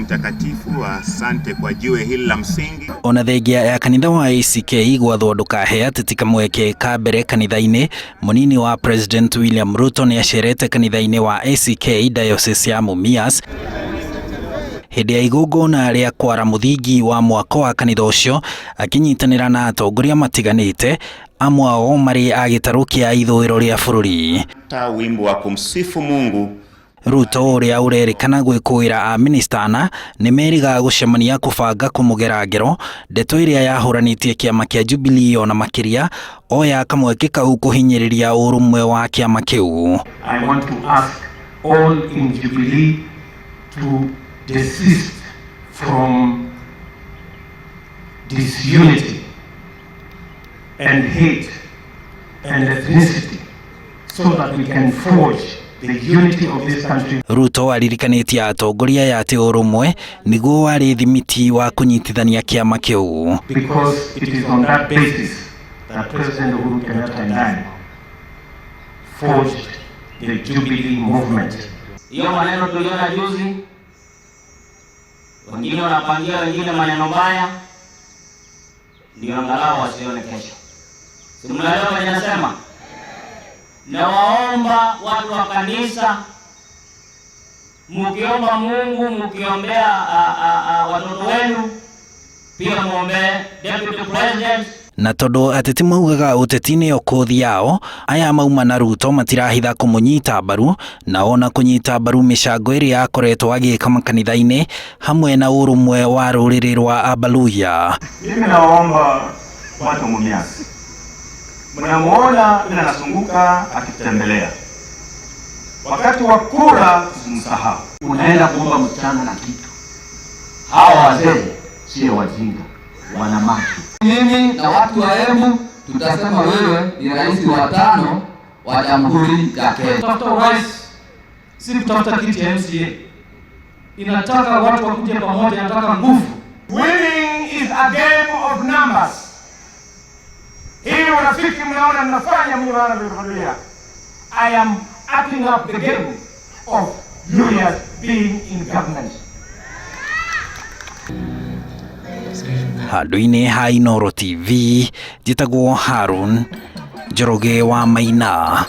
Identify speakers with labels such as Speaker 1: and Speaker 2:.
Speaker 1: Mtakatifu, asante kwa jiwe hili la msingi.
Speaker 2: Ona thengia ya kanitha wa ACK gwathwo ndũkahe ateti kamweke ka mbere kanitha-inĩ, mũnini wa President William Ruto nĩacerete kanitha-inĩ wa ACK Diocese ya Mumias hĩndĩ ya igongona rĩa kwara mũthingi wa mwako wa kanitha ũcio, akĩnyitanĩra na atongoria matiganĩte, amwe ao marĩ a gĩtarũ kĩa ithũĩro rĩa bũrũri.
Speaker 1: Ta wimbo wa kumsifu Mungu.
Speaker 2: Ruto ũrĩa ũrerĩkana gwĩkũĩra a minista ana nĩmerĩga gũcemania kũbanga kũmũgera ngero, ndeto ĩrĩa yahũranĩtie kĩama kĩa Jubilee ona makĩria oya kamweke kau kũhinyĩrĩria ũrũmwe wa kĩama kĩu.
Speaker 3: I want to ask all in Jubilee to desist from disunity and hate and ethnicity so that we can forge the unity of this country.
Speaker 2: Ruto aririkanĩtie atongoria aya atĩ ũrũmwe nĩguo warĩ thimiti wa kũnyitithania kĩama kĩu.
Speaker 3: Because it is on that basis that President Uhuru Kenyatta and I forged the Jubilee movement.
Speaker 4: Hiyo maneno tuliona juzi, wengine wanapangia wengine maneno mbaya, ndio angalau wasione kesho. Si mnaelewa venye nasema? Nawaomba watu wa kanisa, mkiomba Mungu, mkiombea watoto wenu, pia muombee Deputy President.
Speaker 2: Na tondũ ateti maugaga ũteti nĩyo kothi yao, aya mauma na Ruto matirahitha kũmũnyita mbaru na ona kũnyita mbaru mĩcango ĩrĩa akoretwo agĩka makanitha-inĩ hamwe na ũrũmwe wa rũrĩrĩ rwa Abaluhya.
Speaker 5: Mimi nawaomba watu wa Mumias, mnamuona vile anazunguka akitutembelea, wakati wa kura tusimsahau.
Speaker 6: Unaenda kuomba msichana na kitu. Hawa wazee sio wajinga, wana macho.
Speaker 7: Mimi na watu wa Embu tutasema wewe ni rais wa tano wa Jamhuri ya Kenya.
Speaker 8: Kutafuta urais si kutafuta kiti ya MCA. Inataka watu wakuje pamoja, inataka nguvu.
Speaker 3: Winning is a game of numbers. Hii urafiki mnaona mnafanya mnaona familia. I am upping up the game of Luhyas being in government.
Speaker 2: Handũ-inĩ ha Inooro TV, njĩtagwo Harun Njoroge wa Maina.